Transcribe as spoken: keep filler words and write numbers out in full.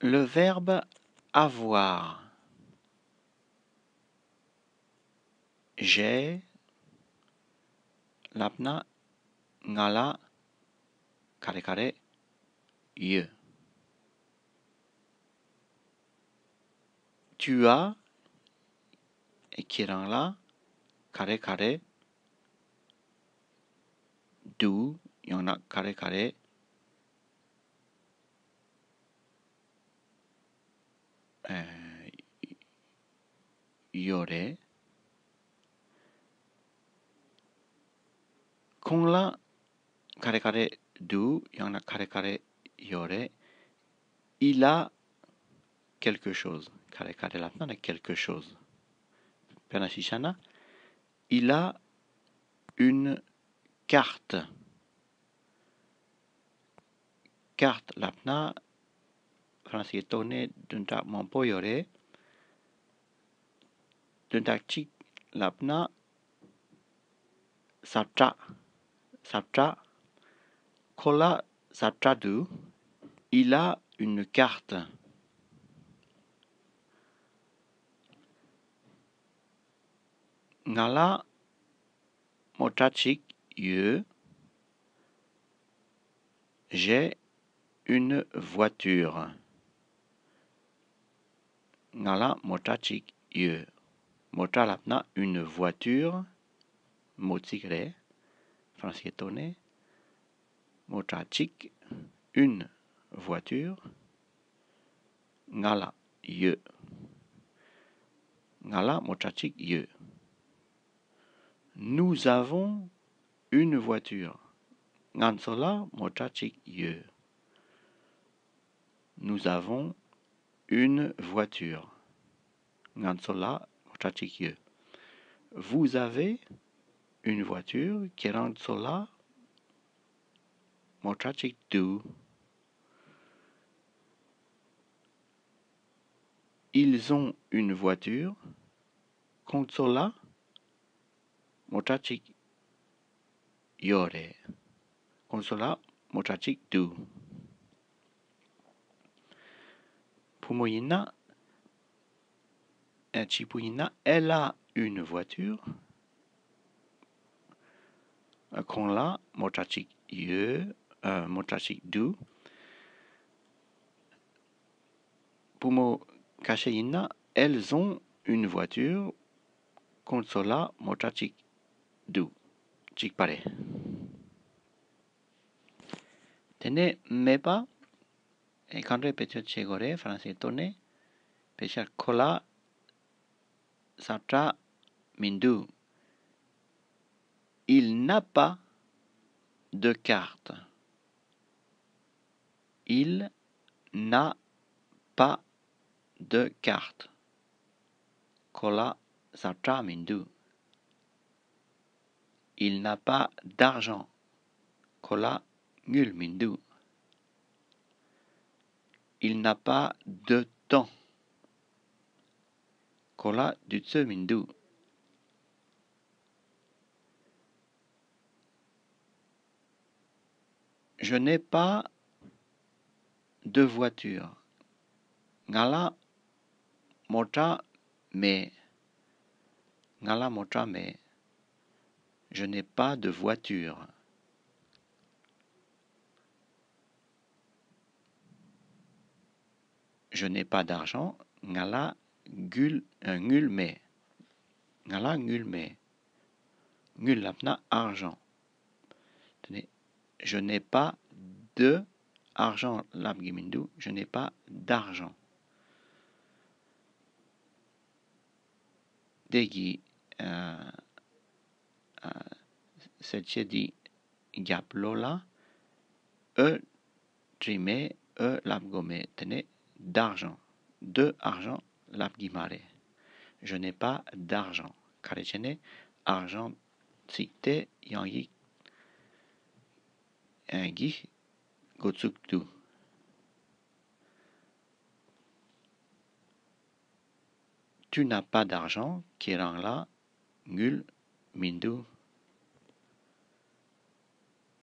Le verbe avoir. J'ai ལབ་ན་ང་ལ་ག་རེ་ག་རེ་ཡོད། Tu as ཁྱེད་རང་ལ་ག་རེ་ག་རེ་འདུག་ཡང་ན་ག་རེ་ག་རེ་ཨ་ཡོད་རེད། ཁོང་ལ་ག་རེ་ག་རེ་འདུག་ཡང་ན་ག་རེ་ག་རེ་ཡོད་རེད། Il a quelque chose. ག་རེ་ག་རེ་ལབ་ན་ནི་quelque chose. དཔེར་ན་ཞིག་བྱས་ན། Il a une carte. Carte ལབ་ན་ཧྥ་རན་སིའི་ཐོག་ནས་དོན་དག་མང་པོ་ཡོད་རེད། དོན་དག་གཅིག་ལབ་ན་ཟ་ཁྲ། ཟ་ཁྲ། ཁོ་ལ་ཟ་ཁྲ་འདུག Il a une carte. ང་ལ་མོ་ཊ་གཅིག་ཡོད། J'ai une voiture. ང་ལ་མོ་ཊ་གཅིག་ཡོད། མོ་ཊ་ལབ་ན་une voiture མོ་གཅིག་རེད། ཧྥ་རན་སིའི་ཐོག་ནས། མོ་ཊ་གཅིག une voiture. ང་ལ་ཡོད། ང་ལ་མོ་ཊ་གཅིག་ཡོད། Nous avons une voiture. ང་ཚོ་ལ་མོ་ཊ་གཅིག་ཡོད། Nous avons une voiture. ང་ཚོ་ལ་མོ་ཊ་གཅིག་ཡོད། Vous avez une voiture. ཁྱེད་རང་ཚོ་ལ་མོ་ཊ་གཅིག་འདུག Ils ont une voiture. ཁོང་ཚོ་ལ་མོ་ཊ་གཅིག་ཡོད་རེད། ཁོང་ཚོ་ལ་མོ་ཊ་གཅིག་འདུག་བུ་མོ་ཡིན་ན། ཨ། གཅིག་པུ་ཡིན་ན། Elle a une voiture. ཁོང་ལ་མོ་ཊ་གཅིག་ཡོད། ཨ། མོ་ཊ་གཅིག་འདུག་བུ་མོ་ཁ་ཤས་ཡིན་ན། Elles ont une voiture. ཁོང་ཚོ་ལ་མོ་ཊ་གཅིག་འདུག་གཅིག་པ་རེད། དེ་ནས་མེད་པ། ཨེ། གང་འདྲ་བེད་སྤྱོད་བྱེད་དགོས་རེད། ཧྥ་རན་སིའི་ཐོག་ནས། དཔེར་ན་ཁོ་ལ་ཟ་ཁྲ་མི་འདུག Il n'a pas de carte. Il n'a pas de carte. ཁོ་ལ་ཟ་ཁྲ་མི་འདུག Il n'a pas d'argent. ཁོ་ལ་དངུལ་མི་འདུག Il n'a pas de temps. ཁོ་ལ་དུས་ཚོད་མི་འདུག Je n'ai pas de voiture. ང་ལ་མོ་ཊ་མེད། ང་ལ་མོ་ཊ་མེད། Je n'ai pas de voiture. Je n'ai pas d'argent. ང་ལ་དངུལ། ཨ། དངུལ་མེད། ང་ལ་དངུལ་མེད། དངུལ་ལབ་ན་argent. དེ་ནས་je n'ai pas de argent ལབ་ཀྱི་མི་འདུག Je n'ai pas d'argent. དེ་གི། ཨ། ཨ། གསལ་བྱེད་འདི་རྒྱབ་ལོགས་ལ་ཨོ་བྲིས་མེད། ཨོ་ལབ་དགོས་མེད། དེ་ནས་d'argent, de argent ལབ་ཀྱི་མ་རེད། Je n'ai pas d'argent. ག་རེ་བྱས་ནས་argent ཚིག་དེ་དབྱངས་ཡིག་གི་འགོ་བཙུགས་འདུག Tu n'as pas d'argent. ཁྱེད་རང་ལ་དངུལ་མི་འདུག